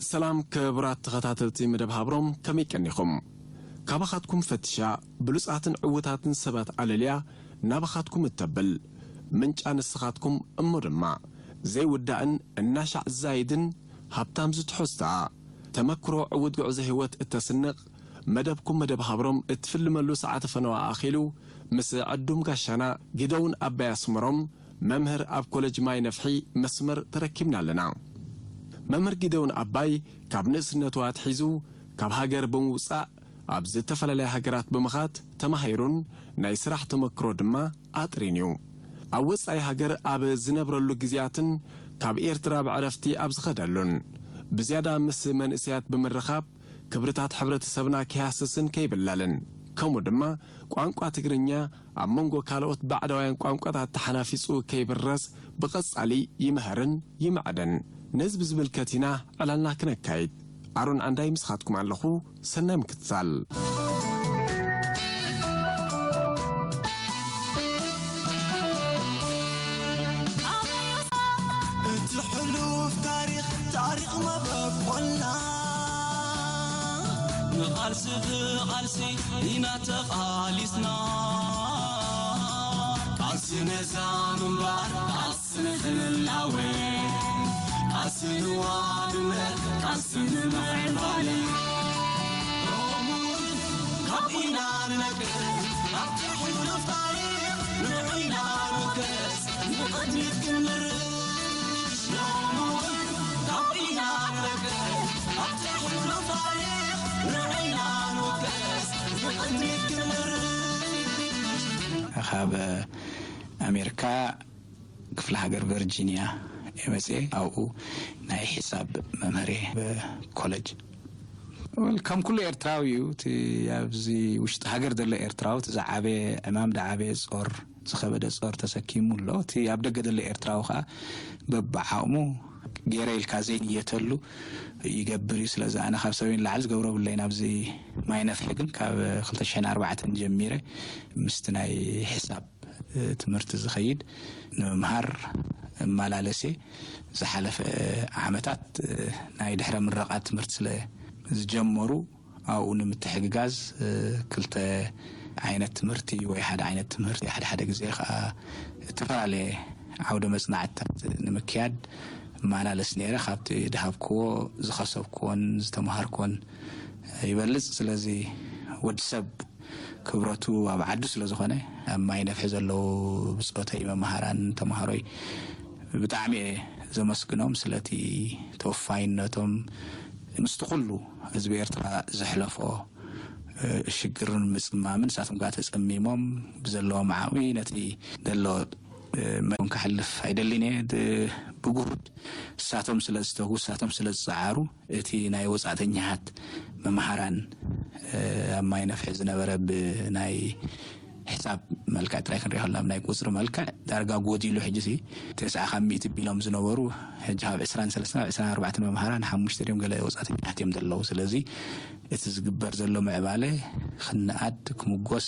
ሰላም ክቡራት ተኸታተልቲ መደብ ሃብሮም፣ ከመይ ቀኒኹም? ካባኻትኩም ፈትሻ፣ ብሉጻትን ዕዉታትን ሰባት ኣለልያ ናባኻትኩም እተብል፣ ምንጫ ንስኻትኩም እሞ ድማ ዘይውዳእን እናሻዕ ዝዛይድን ሃብታም ዝትሕዝቶኣ፣ ተመክሮ ዕዉት ጉዕዞ ህይወት እተስንቕ፣ መደብኩም መደብ ሃብሮም እትፍልመሉ ሰዓተ ፈነዋ ኣኺሉ፣ ምስ ዕዱም ጋሻና ጊደውን ኣባይ ኣስመሮም፣ መምህር ኣብ ኮለጅ ማይ ነፍሒ መስመር ተረኪብና ኣለና። መምህር ጊደውን ኣባይ ካብ ንእስነቱ ኣትሒዙ ካብ ሃገር ብምውጻእ ኣብ ዝተፈላለያ ሃገራት ብምኻድ ተማሂሩን ናይ ስራሕ ተመክሮ ድማ ኣጥሪን እዩ። ኣብ ወጻኢ ሃገር ኣብ ዝነብረሉ ግዜያትን ካብ ኤርትራ ብዕረፍቲ ኣብ ዝኸደሉን ብዝያዳ ምስ መንእሰያት ብምርኻብ ክብርታት ሕብረተሰብና ከይሃስስን ከይብለልን፣ ከምኡ ድማ ቋንቋ ትግርኛ ኣብ መንጎ ካልኦት ባዕዳውያን ቋንቋታት ተሓናፊጹ ከይብረዝ ብቐጻሊ ይምህርን ይምዕድን። ነዚ ብዝምልከት ኢና ዕላልና ክነካይድ። ኣሮን ዓንዳይ ምስኻትኩም ኣለኹ። ሰናይ ምክትታል። እቲ ሕሉፍ ታሪኽ ታሪኽ መበቆልና ንቓልሲ ብቓልሲ ኢና ተቓሊስና ቃልሲ ነዛ ምንባር ቃልሲ ንህላወ ቃልሲ ንዋንነት ቃልሲ ንምዕባለ ሎሚ እውን ካብ ኢና ንነቅል ኣብቲ ሕሉፍ ታሪኽ ንዑ ኢና ንውከስ ንቕድሚት ክንምርሽ ሎሚ እውን ካብ ኢና ንነቅል ኣብቲ ሕሉፍ ታሪኽ ንዑ ኢና ንውከስ ንቕድሚት ክንምርሽ ካብ ኣሜሪካ ክፍለ ሃገር ቨርጂኒያ እየ መፅየ። ኣብኡ ናይ ሒሳብ መምህር እየ ብኮለጅ። ወል ከም ኩሉ ኤርትራዊ እዩ እቲ ኣብዚ ውሽጢ ሃገር ዘሎ ኤርትራዊ እቲ ዝዓበየ ዕማም ዝዓበየ ጾር ዝኸበደ ጾር ተሰኪሙ ኣሎ። እቲ ኣብ ደገ ዘሎ ኤርትራዊ ከዓ በብዓቕሙ ገይረ ኢልካ ዘይንየተሉ ይገብር እዩ። ስለዚ ኣነ ካብ ሰበይ ንላዕሊ ዝገብሮ ብለይ ናብዚ ማይ ነፍሒ ግን ካብ ክልተ ሽሕን ኣርባዕተን ጀሚረ ምስቲ ናይ ሕሳብ ትምህርቲ ዝኸይድ ንምምሃር እመላለስ እየ። ዝሓለፈ ዓመታት ናይ ድሕረ ምረቓ ትምህርቲ ስለ ዝጀመሩ ኣብኡ ንምትሕግጋዝ ክልተ ዓይነት ትምህርቲ ወይ ሓደ ዓይነት ትምህርቲ ሓደ ሓደ ግዜ ከዓ እተፈላለየ ዓውደ መፅናዕትታት ንምክያድ እመላለስ ነይረ። ካብቲ ድሃብክዎ ዝኸሰብክዎን ዝተምሃርክዎን ይበልፅ። ስለዚ ወዲ ሰብ ክብረቱ ኣብ ዓዱ ስለ ዝኾነ ኣብ ማይ ነፍሒ ዘለዉ ብፆተይ መምሃራን ተምሃሮይ ብጣዕሚ እየ ዘመስግኖም ስለቲ ተወፋይነቶም ምስቲ ኩሉ ህዝቢ ኤርትራ ዘሕለፎ ሽግርን ምፅማምን ንሳቶም ከዓ ተፀሚሞም ብዘለዎም ዓቕሚ ነቲ ዘሎ መን ክሕልፍ ኣይደልን እየ። ብጉሁድ እሳቶም ስለ ዝተጉ እሳቶም ስለ ዝፀዓሩ እቲ ናይ ወፃእተኛታት መምሃራን ኣብ ማይ ነፍሒ ዝነበረ ብናይ ሕሳብ መልክዕ ጥራይ ክንሪኦ ከለና ብናይ ቁፅሪ መልክዕ ዳርጋ ጎዲሉ ሕጂ ሲ ተስዓ ካብ ሚእቲ ቢሎም ዝነበሩ ሕጂ ካብ ዕስራን ሰለስተን ናብ ዕስራን ኣርባዕተን መምሃራን ሓሙሽተ ድዮም ገለ ወፃእተኛታት እዮም ዘለዉ። ስለዚ እቲ ዝግበር ዘሎ ምዕባለ ክንኣድ ክምጎስ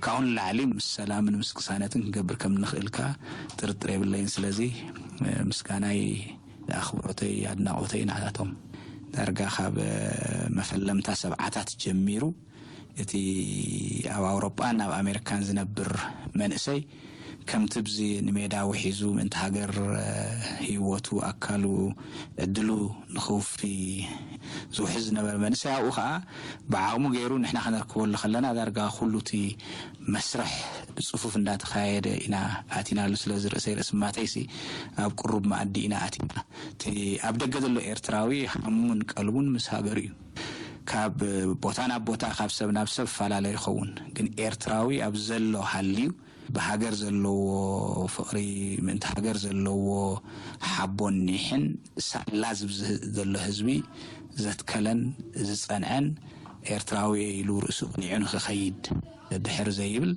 ካብኡ ንላዕሊ ምስ ሰላምን ምስ ቅሳነትን ክንገብር ከም ንኽእል ከኣ ጥርጥር የብለይን። ስለዚ ምስጋናይ ኣኽብሮተይ ኣድናቖተይ ንዓታቶም ዳርጋ ካብ መፈለምታ ሰብዓታት ጀሚሩ እቲ ኣብ ኣውሮጳን ኣብ ኣሜሪካን ዝነብር መንእሰይ ከምቲ ብዚ ንሜዳ ውሒዙ ምእንቲ ሃገር ህይወቱ ኣካሉ ዕድሉ ንኽውፊ ዝውሕዝ ዝነበረ መንእሰይ ኣብኡ ከዓ ብዓቕሙ ገይሩ ንሕና ከነርክበሉ ከለና ዳርጋ ኩሉ እቲ መስርሕ ብፅፉፍ እንዳተኻየደ ኢና ኣቲናሉ። ስለዚ ርእሰይ ርእሲ ማተይሲ ኣብ ቅሩብ መኣዲ ኢና ኣቲና። እቲ ኣብ ደገ ዘሎ ኤርትራዊ ሃሙን ቀልቡን ምስ ሃገሩ እዩ። ካብ ቦታ ናብ ቦታ ካብ ሰብ ናብ ሰብ ይፈላለ ይኸውን፣ ግን ኤርትራዊ ኣብ ዘሎ ሃልዩ ብሃገር ዘለዎ ፍቕሪ ምእንቲ ሃገር ዘለዎ ሓቦን ኒሕን ሳላ ዝብዝህ ዘሎ ህዝቢ ዘትከለን ዝጸንዐን ኤርትራዊ እየ ኢሉ ርእሱ ቅኒዑ ንኽኸይድ ድሕር ዘይብል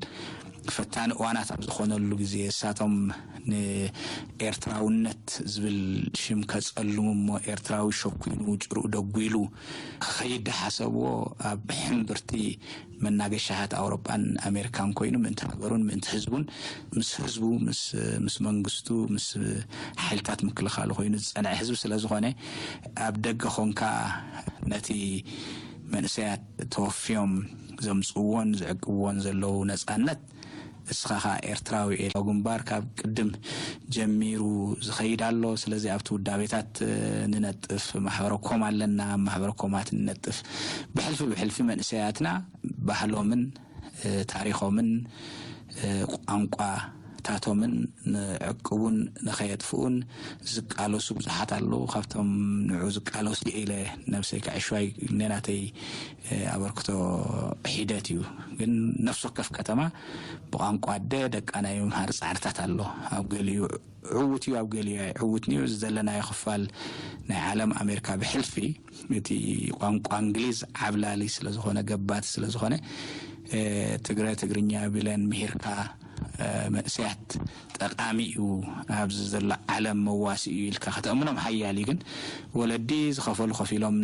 ፈታኒ እዋናት ኣብ ዝኾነሉ ግዜ፣ እሳቶም ንኤርትራውነት ዝብል ሽም ከጸልሙ እሞ፣ ኤርትራዊ ሸኩይኑ ጭርኡ ደጒሉ ክኸይድ ዝሓሰብዎ፣ ኣብ ሕምብርቲ መናገሻታት ኣውሮጳን ኣሜሪካን ኮይኑ፣ ምእንቲ ሃገሩን ምእንቲ ህዝቡን፣ ምስ ህዝቡ፣ ምስ፣ ምስ መንግስቱ፣ ምስ ሓይልታት ምክልኻሉ ኮይኑ ዝጸንዐ ህዝቢ ስለ ዝኾነ፣ ኣብ ደገ ኾንካ ነቲ መንእሰያት ተወፍዮም ዘምጽእዎን ዝዕቅብዎን ዘለዉ ነጻነት፣ እስኻ ኸኣ ኤርትራዊ ኢኻ። ግንባር ካብ ቅድም ጀሚሩ ዝኸይድ ኣሎ። ስለዚ ኣብቲ ውዳቤታት፣ እ፣ ንነጥፍ፣ ማሕበረ ኮም ኣለና፣ ኣብ ማሕበረ ኮማት ንነጥፍ። ብሕልፊ ብሕልፊ መንእሰያትና ባህሎምን፣ እ፣ ታሪኾምን፣ እ፣ ቋንቋታቶምን ንዕቅቡን ንኸየጥፍኡን ዝቃለሱ ብዙሓት ኣለዉ። ካብቶም ንዑ ዝቃለሱ ኢለ ነብሰይ ከዕሽዋ፣ ናይ ናተይ፣ እ፣ ኣበርክቶ ሒደት እዩ። ግን ነፍሲ ወከፍ ከተማ ብቋንቋ ኣደ ደቃ ናይ ምምሃር ጻዕርታት ኣሎ። ኣብ ገሊኡ ዕዉት እዩ፣ ኣብ ገሊኡ ኣይዕውትን እዩ። እዚ ዘለናዮ ክፋል ናይ ዓለም፣ ኣሜሪካ ብሕልፊ እቲ ቋንቋ እንግሊዝ ዓብላሊ ስለ ዝኾነ፣ ገባቲ ስለ ዝኾነ፣ እ፣ ትግረ፣ ትግርኛ ቢለን ምሂርካ፣ እ፣ መንእሰያት ጠቓሚ እዩ፣ ኣብዚ ዘሎ ዓለም መዋሲ እዩ ኢልካ ከተእምኖም ሓያል እዩ። ግን ወለዲ ዝኸፈሉ ከፊሎም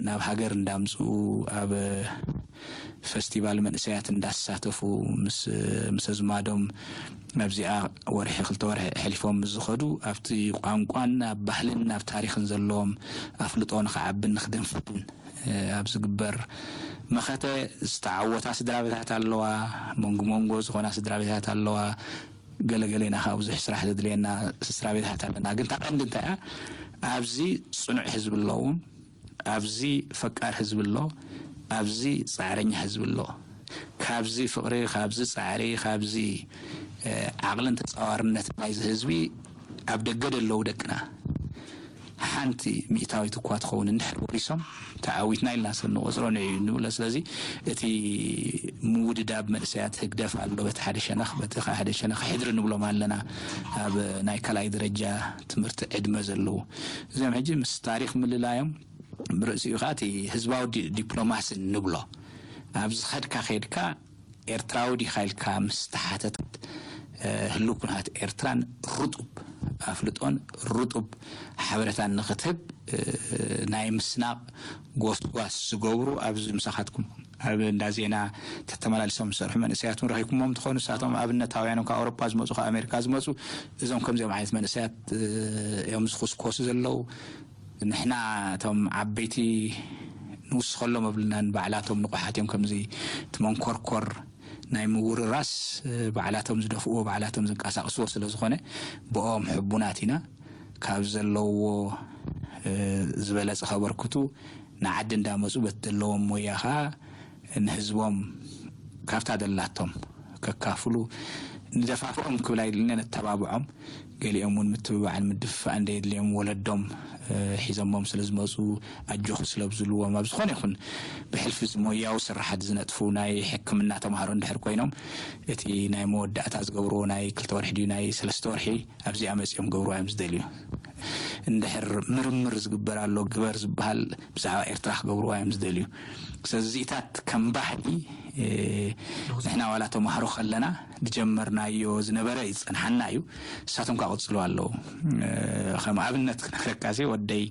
ናብ ሃገር እንዳምጽኡ፣ ኣብ ፈስቲቫል መንእሰያት እንዳሳተፉ፣ ምስ፣ ምስ ኣዝማዶም ኣብዚኣ ወርሒ ክልተ ወርሒ ኣሕሊፎም ምስ ዝኸዱ፣ ኣብቲ ቋንቋን ኣብ ባህልን ኣብ ታሪኽን ዘለዎም ኣፍልጦ ንኽዓብን ንኽደንፍዕን፣ እ፣ ኣብ ዝግበር መኸተ ዝተዓወታ ስድራ ቤታት ኣለዋ፣ መንጎ መንጎ ዝኾና ስድራ ቤታት ኣለዋ። ገለ ገሌና ከዓ ብዙሕ ስራሕ ዘድልየና ስድራ ቤታት ኣለና። ግን እታ ቀንዲ እንታይ እያ? ኣብዚ ጽኑዕ ህዝቢ ኣለዎም፣ ኣብዚ ፈቃር ህዝቢ ኣሎ፣ ኣብዚ ጻዕረኛ ህዝቢ ኣሎ። ካብዚ ፍቕሪ፣ ካብዚ ጻዕሪ፣ ካብዚ፣ እ፣ ዓቕልን ተጻዋርነትን ናይዚ ህዝቢ ኣብ ደገ ደለዉ ደቅና ሓንቲ ሚእታዊት እኳ ትኸውን እንድሕር ወሪሶም፣ ተዓዊትና ኢልና ሰብ ንቖጽሮ ንዕዩ ንብሎ። ስለዚ እቲ ምውድዳብ መንእሰያት ህግደፍ ኣሎ፣ በቲ ሓደ ሸነኽ፣ በቲ ሓደ ሸነኽ ሕድሪ ንብሎም ኣለና። ኣብ ናይ ካልኣይ ደረጃ ትምህርቲ ዕድመ ዘለዉ፣ እዚኦም ሕጂ ምስ ታሪኽ ምልላዮም፣ ብርእሲኡ ኸዓ እቲ ህዝባዊ ዲ-፣ ዲፕሎማሲ ንብሎ። ኣብ ዝኸድካ ኸይድካ ኤርትራዊ ዲኻ ኢልካ ምስ ተሓተትካ፣ እ፣ ህልው ኩነታት ኤርትራን ርጡብ ኣፍልጦን ርጡብ ሓበሬታን ንኽትህብ፣ እ፣ ናይ ምስናቕ ጎስጓስ ዝገብሩ፣ ኣብዚ ምሳኻትኩም ኣብ እንዳ ዜና ተተመላሊሶም ዝሰርሑ መንእሰያት እውን ረኺብኩሞም ትኾኑ። ንሳቶም ኣብነታውያን እዮም። ካብ ኣውሮጳ ዝመጹ፣ ካብ ኣሜሪካ ዝመጹ፣ እዞም ከምዚኦም ዓይነት መንእሰያት፣ እ፣ እዮም ዝኹስኮሱ ዘለዉ። ንሕና እቶም ዓበይቲ ንውስኸሎም ኣብልና፣ ንባዕላቶም ንቑሓት እዮም። ከምዚ እቲ መንኮርኮር ናይ ምውርራስ፣ እ፣ ባዕላቶም ዝደፍእዎ፣ ባዕላቶም ዝንቀሳቕስዎ ስለ ዝኾነ፣ ብኦም ሕቡናት ኢና። ካብ ዘለውዎ፣ እ፣ ዝበለጸ ከበርክቱ፣ ንዓዲ እንዳመጹ በቲ ዘለዎም ሞያ ኸኣ ንህዝቦም ካብታ ደላቶም ከካፍሉ፣ ንደፋፍኦም ክብል ኣይደልን፣ ነተባብዖም። ገሊኦም እውን ምትብባዕን ምድፍፋእን ደየድልዮም፣ ወለዶም፣ እ፣ ሒዞሞም ስለ ዝመጹ፣ ኣጆኹ ስለ ዝብልዎም፣ ኣብ ዝኾነ ይኹን ብሕልፊ እዚ ሞያዊ ስራሓት ዝነጥፉ ናይ ሕክምና ተምሃሮ እንድሕር ኮይኖም፣ እቲ ናይ መወዳእታ ዝገብርዎ ናይ ክልተ ወርሒ ድዩ ናይ ሰለስተ ወርሒ ኣብዚኣ መጺኦም ክገብርዋ እዮም ዝደልዩ። እንድሕር ምርምር ዝግበር ኣሎ፣ ግበር ዝበሃል ብዛዕባ ኤርትራ ክገብርዋ እዮም ዝደልዩ። ስለዚ እዚታት ከም ባህሊ፣ እ፣ ንሕና ዋላ ተምሃሮ ከለና ዝጀመርናዮ ዝነበረ ይጸንሓና እዩ። ንሳቶም ከዓ ቀጽሉ ኣለዉ። እ፣ ከም ኣብነት ክነግረካሲ፣ ወደይ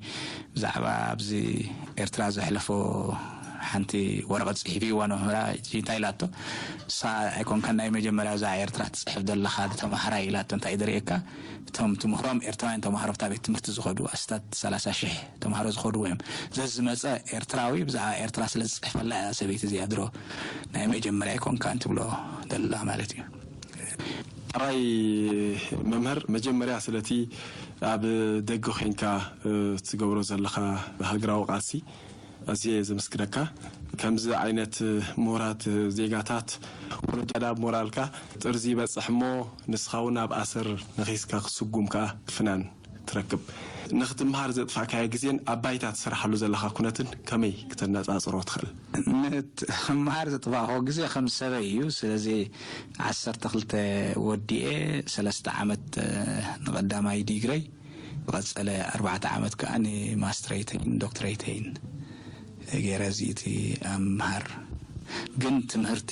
ብዛዕባ ኣብዚ ኤርትራ ዘሕለፎ ሓንቲ ወረቐት ጽሒፍዋ ንመምህራ፣ ሕጂ እንታይ ኢላቶ? "ንሳ ኣይኮንካን ናይ መጀመርያ እዛ ኤርትራ ትጽሕፍ ዘለኻ ተምሃራይ" ኢላቶ። "እንታይ እዩ ዘርእየካ? እቶም ትምህሮም ኤርትራውያን ተምሃሮ ኣብታ ቤት ትምህርቲ ዝኸዱ ኣስታት ሰላሳ ሽሕ ተምሃሮ ዝኸድዎ እዮም። ዘዝመጸ ኤርትራዊ ብዛዕባ ኤርትራ ስለ ዝጽሕፈላ እያ ሰበይቲ እዚኣ ድሮ ናይ መጀመርያ ኣይኮንካን ትብሎ ዘላ" ማለት እዩ። ሕራይ መምህር፣ መጀመርያ ስለቲ ኣብ ደገ ኮይንካ፣ እ፣ ትገብሮ ዘለኻ ሃገራዊ ቃልሲ ኣዝየ ዘመስግነካ። ከምዚ ዓይነት ምሁራት ዜጋታት ወለዶ ናብ ሞራልካ ጥርዚ ይበጽሕ እሞ፣ ንስኻ እውን ኣብ ኣሰር ነኺስካ ክትስጉም ከኣ ፍናን ትረክብ። ንኽትምሃር ዘጥፋእካዮ ግዜን ኣብ ባይታ ትሰርሓሉ ዘለኻ ኩነትን ከመይ ክተነጻጽሮ ትኽእል? ንት-፣ ክምሃር ዘጥፋእክዎ ግዜ ከም ሰበይ እዩ። ስለዚ ዓሰርተ ክልተ ወዲኤ፣ ሰለስተ ዓመት፣ እ፣ ንቐዳማይ ዲግረይ፣ ዝቐጸለ ኣርባዕተ ዓመት ከኣ ንማስትሬተይን ዶክትሬተይን ገይረ እዚ እቲ ኣብ ምምሃር። ግን ትምህርቲ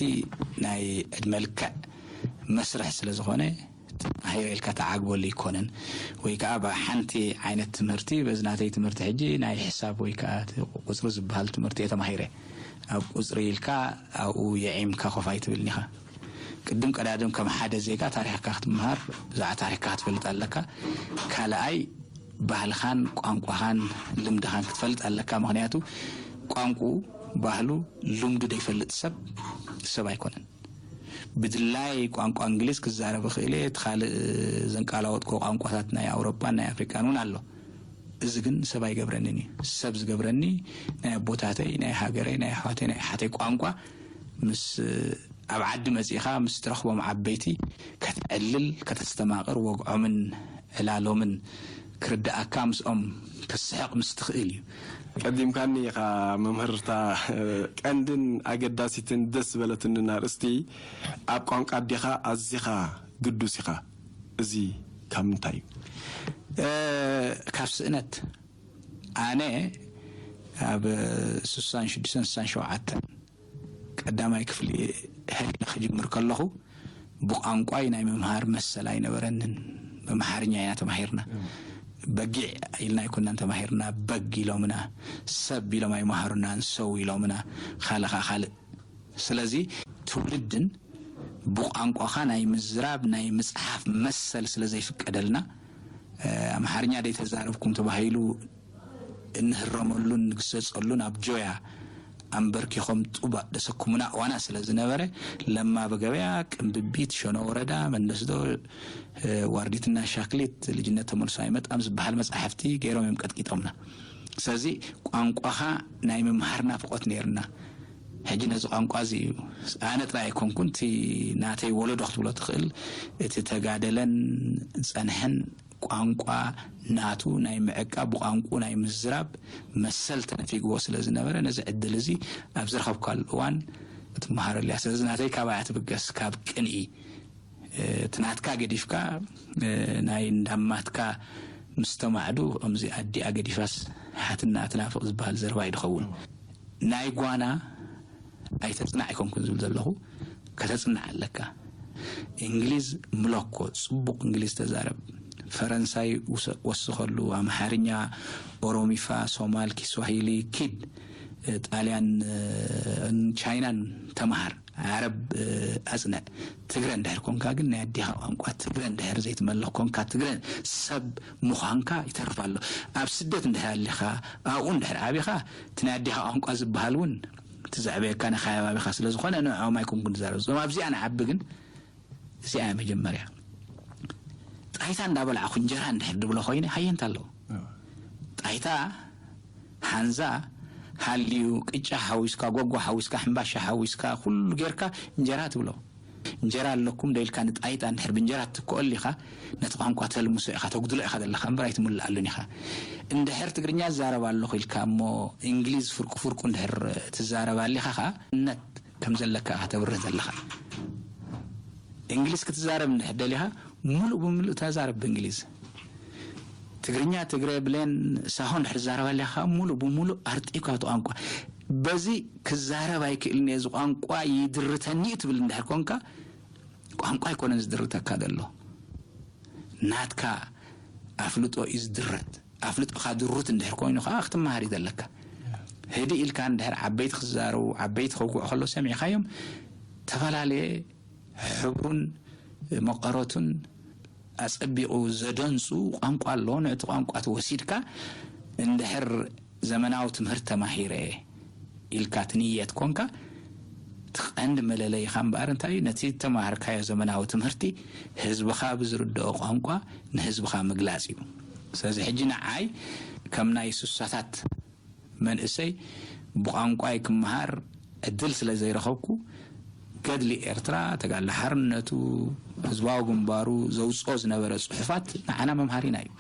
ናይ ዕድመ ልክዕ መስርሕ ስለ ዝኾነ ተማሂረ ኢልካ ተዓግበሉ ኣይኮነን። ወይ ከዓ ብሓንቲ ዓይነት ትምህርቲ፣ በዚ ናተይ ትምህርቲ ሕጂ ናይ ሕሳብ ወይ ከዓ ቁፅሪ ዝበሃል ትምህርቲ እየ ተማሂረ። ኣብ ቁፅሪ ኢልካ ኣብኡ የዒምካ ኮፍ ኣይትብልን ኢኻ። ቅድም ቀዳድም ከም ሓደ ዜጋ ታሪኽካ ክትምሃር፣ ብዛዕባ ታሪኽካ ክትፈልጥ ኣለካ። ካልኣይ፣ ባህልኻን ቋንቋኻን ልምድኻን ክትፈልጥ ኣለካ። ምኽንያቱ ቋንቋኡ፣ ባህሉ፣ ልምዱ ዘይፈልጥ ሰብ ሰብ ኣይኮነን። ብድላይ ቋንቋ እንግሊዝ ክዛረብ እኽእል እየ፣ እቲ ካልእ ዘንቃላወጥኮ ቋንቋታት ናይ ኣውሮጳን ናይ ኣፍሪቃን እውን ኣሎ። እዚ ግን ሰብ ኣይገብረንን እዩ። ሰብ ዝገብረኒ ናይ ኣቦታተይ፣ ናይ ሃገረይ፣ ናይ ኣሕዋተይ፣ ናይ ኣሓተይ ቋንቋ ምስ ኣብ ዓዲ መጺእኻ ምስ ትረኽቦም ዓበይቲ ከተዕልል፣ ከተስተማቕር፣ ወግዖምን ዕላሎምን ክርድኣካ፣ ምስኦም ክትስሕቕ ምስ ትኽእል እዩ። ቀዲምካኒ ኢኻ መምህርታ። ቀንድን ኣገዳሲትን ደስ ዝበለትንን ኣርእስቲ፣ ኣብ ቋንቋ ኣዴኻ ኣዚኻ ግዱስ ኢኻ። እዚ ካብ ምንታይ እዩ? እ፣ ካብ ስእነት። ኣነ ኣብ ስሳን ሽዱሽተን ስሳን ሸውዓተን ቀዳማይ ክፍሊ ሄድና ክጅምር ከለኹ ብቋንቋይ ናይ ምምሃር መሰል ኣይነበረንን። ብኣምሓርኛ ኢና ተማሂርና። በጊዕ ኢልና ኣይኮናን ተማሂርና፣ በግ ኢሎምና። ሰብ ኢሎም ኣይመሃሩናን፣ ሰው ኢሎምና። ካልእ ኸዓ ካልእ። ስለዚ ትውልድን ብቋንቋኻ ናይ ምዝራብ ናይ ምጽሓፍ መሰል ስለ ዘይፍቀደልና፣ እ፣ ኣምሓርኛ ደይተዛረብኩም ተባሂሉ እንህረመሉን ንግሰጸሉን ኣብ ጆያ ኣንበርኪኾም ጡብ ደሰኩሙና እዋና ስለ ዝነበረ፣ ለማ በገበያ፣ ቅንብቢት፣ ሸኖ ወረዳ፣ መንደስዶ፣ እ፣ ዋርዲትና ሻክሊት፣ ልጅነት ተመልሶ ኣይመጣም ዝበሃል መጻሕፍቲ ገይሮም እዮም ቀጥቂጦምና። ስለዚ ቋንቋኻ ናይ ምምሃር ናፍቖት ነይርና። ሕጂ ነዚ ቋንቋ እዚ እዩ፣ ኣነ ጥራይ ኣይኮንኩን፣ እቲ ናተይ ወለዶ ክትብሎ ትኽእል፣ እቲ ተጋደለን ጸንሐን ቋንቋ ናቱ ናይ ምዕቃብ፣ ብቋንቁ ናይ ምዝራብ መሰል ተነፊግዎ ስለ ዝነበረ፣ ነዚ ዕድል እዚ ኣብ ዝረኸብካሉ እዋን ክትመሃረሉ እያ። ስለዚ ናተይ ካባይ እያ ትብገስ፣ ካብ ቅንኢ። እ፣ እቲ ናትካ ገዲፍካ፣ እ፣ ናይ እንዳማትካ ምስ ተማዕዱ፣ ከምዚ ኣዲኣ ገዲፋስ ሓትንኣ ትናፍቕ ዝበሃል ዘረባ እዩ ዝኸውን። ናይ ጓና ኣይተጽናዕ ኣይኮንኩን ዝብል ዘለኹ፣ ከተጽንዕ ኣለካ። እንግሊዝ ምለኮ፣ ጽቡቕ እንግሊዝ ተዛረብ። ፈረንሳይ ውሰ-፣ ወስኸሉ፣ ኣምሓርኛ፣ ኦሮሚፋ፣ ሶማል፣ ኪስዋሂሊ፣ ኪድ፣ እ፣ ጣልያን፣ እ፣ ን ቻይናን ተምሃር። ዓረብ፣ እ፣ ኣጽንዕ። ትግረ እንድሕር ኮንካ ግን፣ ናይ ኣዴኻ ቋንቋ ትግረ እንድሕር ዘይትመልኽ ኮንካ፣ ትግረ ሰብ ምዃንካ ይተርፍ ኣሎ። ኣብ ስደት እንድሕር ኣሊኻ፣ ኣብኡ እንድሕር ዓቢኻ፣ እቲ ናይ ኣዴኻ ቋንቋ ዝበሃል እውን እቲ ዘዕበየካ ናይ ከባቢኻ ስለ ዝኾነ፣ ንዕኦም ኣይኮንኩን ዝዛረብ። እዞም ኣብዚኣ ንዓቢ ግን፣ እዚኣ እያ መጀመርያ። ጣይታ እንዳበላዕኹ እንጀራ እንድሕር ድብሎ ኮይነ፣ ሃየንታ ኣለዎ። ጣይታ፣ ሓንዛ፣ ሃልዩ፣ ቅጫ ሓዊስካ፣ ጎጎ ሓዊስካ፣ ሕምባሻ ሓዊስካ፣ ኩሉ ጌርካ እንጀራ ትብሎ። እንጀራ ኣለኩም ዶ ኢልካ ንጣይታ እንድሕር ብእንጀራ ትትክኦ ኣሊኻ፣ ነቲ ቋንቋ ተልምሶ ኢኻ፣ ተጉድሎ ኢኻ ዘለኻ እምበር ኣይትምልኣሉን ኢኻ። እንድሕር ትግርኛ ዝዛረብ ኣለኹ ኢልካ እሞ እንግሊዝ ፍርቁ ፍርቁ እንድሕር ትዛረብ ኣሊኻ ኸኣ፣ እነት ከም ዘለካ ኢኻ ተብርህ ዘለኻ። እንግሊዝ ክትዛረብ እንድሕር ደሊኻ፣ ሙሉእ ብሙሉእ ተዛረብ ብእንግሊዝ። ትግርኛ፣ ትግረ፣ ብሌን፣ ሳሆ እንድሕር ትዛረብ ኣሊኻ፣ ሙሉእ ብሙሉእ ኣርጢብካ እቲ ቋንቋ። በዚ ክዛረብ ኣይክእልን እየ፣ እዚ ቋንቋ ይድርተኒ እዩ ትብል እንድሕር ኮንካ፣ ቋንቋ ኣይኮነን ዝድርተካ ዘሎ። ናትካ ኣፍልጦ እዩ ዝድረት። ኣፍልጦኻ ድሩት እንድሕር ኮይኑ ኸዓ ክትመሃር እዩ ዘለካ። ህድእ ኢልካ እንድሕር ዓበይቲ ክዛረቡ፣ ዓበይቲ ከውግዑ ከለዉ ሰሚዕካዮም፣ ተፈላለየ ሕብሩን መቐረቱን ኣጸቢቑ ዘደንጹ ቋንቋ ኣሎ። ነቲ ቋንቋ ተወሲድካ እንድሕር ዘመናዊ ትምህርቲ ተማሂረ ኢልካ ትንየት ኮንካ፣ እቲ ቀንዲ መለለይኻ እምበኣር እንታይ እዩ? ነቲ እተማሃርካዮ ዘመናዊ ትምህርቲ ህዝብኻ ብዝርድኦ ቋንቋ ንህዝብኻ ምግላጽ እዩ። ስለዚ ሕጂ ንዓይ ከም ናይ ሱሳታት መንእሰይ ብቋንቋይ ክመሃር ዕድል ስለ ዘይረኸብኩ፣ ገድሊ ኤርትራ፣ ተጋድሎ ሓርነቱ፣ ህዝባዊ ግንባሩ ዘውጽኦ ዝነበረ ጽሑፋት ንዓና መምሃሪና እዩ።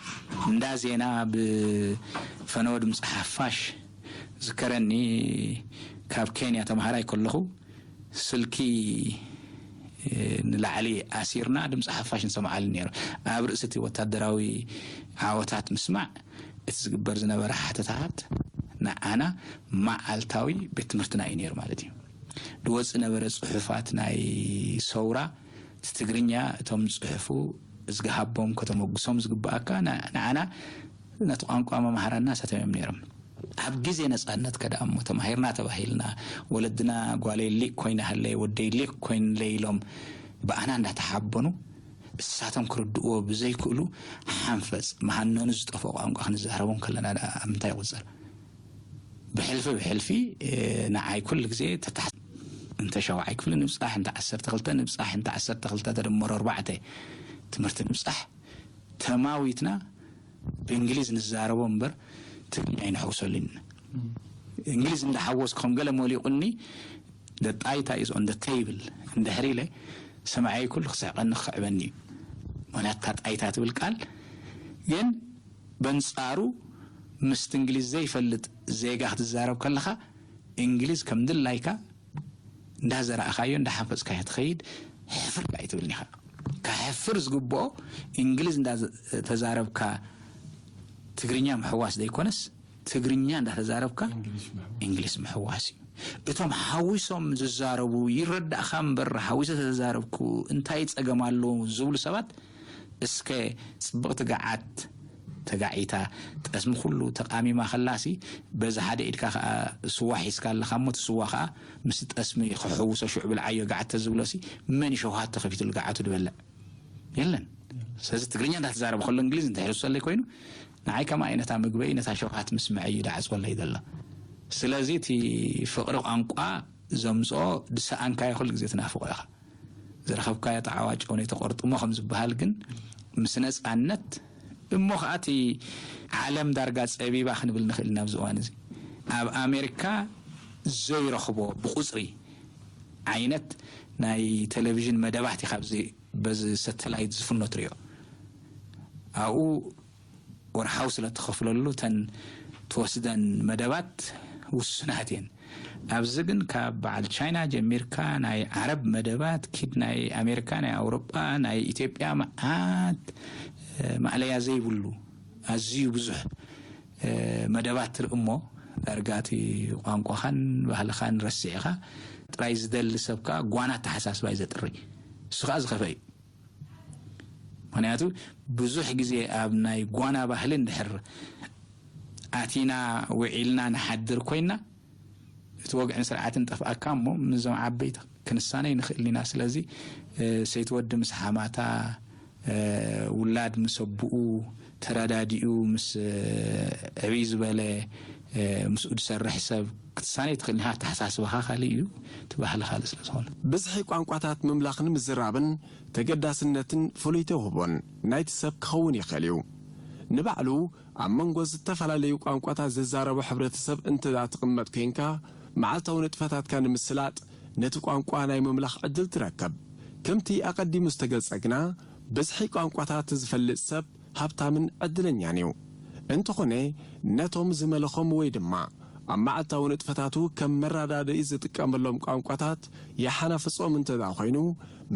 እንዳ ዜና ብፈነወ ድምጺ ሓፋሽ ዝከረኒ፣ ካብ ኬንያ ተምሃራይ ከለኹ ስልኪ፣ እ፣ ንላዕሊ ኣሲርና ድምጺ ሓፋሽ ንሰምዓሉ ነይሩ። ኣብ ርእሲ እቲ ወታደራዊ ዓወታት ምስማዕ እቲ ዝግበር ዝነበረ ሓተታታት ንዓና መዓልታዊ ቤት ትምህርትና እዩ ነይሩ ማለት እዩ። ዝወጽእ ነበረ ጽሑፋት ናይ ሰውራ እቲ ትግርኛ እቶም ዝጽሕፉ እዝግሃቦም ከተመጉሶም ዝግብኣካ፣ ን-፣ ንዓና ነቲ ቋንቋ መምሃራና እሳቶም እዮም ነይሮም። ኣብ ግዜ ነጻነት ከደኣ እሞ ተማሂርና ተባሂልና፣ ወለድና ጓለይ ሊቅ ኮይና ሃለየ፣ ወደይ ሊቅ ኮይንለይ ኢሎም ብኣና እንዳተሓበኑ፣ እሳቶም ክርድእዎ ብዘይክእሉ ሓንፈጽ መሃነኑ ዝጠፍኦ ቋንቋ ክንዛረቦም ከለና ደኣ ኣብ ምንታይ ይቑጸር? ብሕልፊ ብሕልፊ፣ እ፣ ንዓይ ኩሉ ግዜ ተታሕ-፣ እንተ ሸውዓይ ክፍሊ ንብጻሕ፣ እንተ ዓሰርተ ክልተ ንብጻሕ፣ እንተ ዓሰርተ ክልተ ተደመሮ ኣርባዕተ ትምህርቲ ንብጻሕ፣ ተማዊትና ብእንግሊዝ ንዛረቦ እምበር ትግርኛ ኣይንሐውሰሉን። እንግሊዝ እንዳሓወስኩ ከም ገለ መሊቑኒ፣ "The ጣይታ is on the table" እንድሕር ኢለ፣ ሰማዓይ ኩሉ ክስሕቐኒ ክኽዕበኒ እዩ። ምኽንያቱ እታ ጣይታ ትብል ቃል ግን በንጻሩ ምስቲ እንግሊዝ ዘይፈልጥ ዜጋ ክትዛረብ ከለኻ፣ እንግሊዝ ከም ድላይካ እንዳዘራእኻዮ እንዳሓፈጽካዮ ትኸይድ፣ ሕፍር ኣይትብልን ኢኻ። ከሕፍር ዝግብኦ እንግሊዝ እንዳተዛረብካ ትግርኛ ምሕዋስ ዘይኮነስ፣ ትግርኛ እንዳተዛረብካ እንግሊዝ ምሕዋስ። እንግሊዝ ምሕዋስ እዩ። እቶም ሓዊሶም ዝዛረቡ ይረዳእኻ እምበር፣ ሓዊሰ ተዛረብኩ እንታይ ጸገም ኣሎ ዝብሉ ሰባት፣ እስከ ጽብቕቲ ገዓት ተጋዒታ፣ ጠስሚ ኩሉ ተቃሚማ ከላሲ፣ በዚ ሓደ ኢድካ ከኣ ስዋ ሒዝካ ኣለኻ እሞ፣ እቲ ስዋ ከኣ ምስ ጠስሚ ክሕውሶ ሽዑ ብልዓዮ ገዓት ተዝብሎሲ፣ መን እዩ ሸውሃት ተኸፊትሉ ገዓቱ ዝበልዕ? የለን። ስለዚ ትግርኛ እንዳተዛረበ ከሎ እንግሊዝ እንድሕር ዝውሰለይ ኮይኑ፣ ንዓይ ከማ እዩ ነታ ምግበይ፣ ነታ ሸውሃት ምስምዐይ እዩ ደዓጽወለይ ዘሎ። ስለዚ እቲ ፍቕሪ ቋንቋ ዘምጽኦ፣ ዝሰኣንካዮ ኩሉ ግዜ ትናፍቖ ኢኻ። ዝረኸብካዮ ጣዕዋ ጨው ነይተቆርጥሞ ከም ዝበሃል ግን፣ ምስ ነጻነት እሞ ኸኣ እቲ ዓለም ዳርጋ ጸቢባ ክንብል ንኽእል ኢና ኣብዚ እዋን እዚ። ኣብ ኣሜሪካ ዘይረኽቦ ብቁጽሪ ዓይነት ናይ ቴሌቪዥን መደባት እዩ ካብዚ በዚ ሰተላይት ዝፍኖ ትሪኦ። ኣብኡ ወርሓዊ ስለ ትኸፍለሉ፣ እተን ትወስደን መደባት ውሱናት እየን። ኣብዚ ግን ካብ በዓል ቻይና ጀሚርካ፣ ናይ ዓረብ መደባት ኪድ፣ ናይ ኣሜሪካ፣ ናይ ኣውሮጳ፣ ናይ ኢትዮጵያ፣ መዓት፣ እ፣ ማእለያ ዘይብሉ ኣዝዩ ብዙሕ፣ እ፣ መደባት ትርኢ እሞ፣ ዳርጋ እቲ ቋንቋኻን ባህልኻን ረሲዕኻ፣ ጥራይ ዝደሊ ሰብ ከኣ ጓና ኣተሓሳስባ እዩ ዘጥሪ። እሱ ከኣ ዝኸፍአ እዩ። ምኽንያቱ ብዙሕ ግዜ ኣብ ናይ ጓና ባህሊ እንድሕር ኣቲና ውዒልና ንሓድር ኮይና፣ እቲ ወግዕን ስርዓትን ጠፍኣካ እሞ፣ ምስዞም ዓበይቲ ክንሳነ ይንኽእል ኢና። ስለዚ፣ እ፣ ሰይቲ ወዲ ምስ ሓማታ፣ እ፣ ውላድ ምስ ኣቡኡ ተረዳዲኡ፣ ምስ፣ እ፣ ዕብይ ዝበለ፣ እ፣ ምስኡ ዝሰርሕ ሰብ ክትሳነ ትኽእል ኢኻ። ኣተሓሳስባኻ ካልእ እዩ፣ እቲ ባህሊ ካልእ ስለ ዝኾነ። ብዝሒ ቋንቋታት ምምላኽን ምዝራብን ተገዳስነትን ፍሉይ ተውህቦን ናይቲ ሰብ ክኸውን ይኽእል እዩ። ንባዕሉ ኣብ መንጎ ዝተፈላለዩ ቋንቋታት ዝዛረቡ ሕብረተሰብ እንተ ደኣ ትቕመጥ ኮይንካ፣ መዓልታዊ ንጥፈታትካ ንምስላጥ ነቲ ቋንቋ ናይ ምምላኽ ዕድል ትረክብ። ከምቲ ኣቐዲሙ ዝተገልጸ ግና፣ ብዝሒ ቋንቋታት ዝፈልጥ ሰብ ሃብታምን ዕድለኛን እዩ። እንተኾነ፣ ነቶም ዝመለኾም ወይ ድማ ኣብ መዓልታዊ ንጥፈታቱ ከም መረዳድኢ ዝጥቀመሎም ቋንቋታት ይሓናፍጾም እንተ ደኣ ኮይኑ፣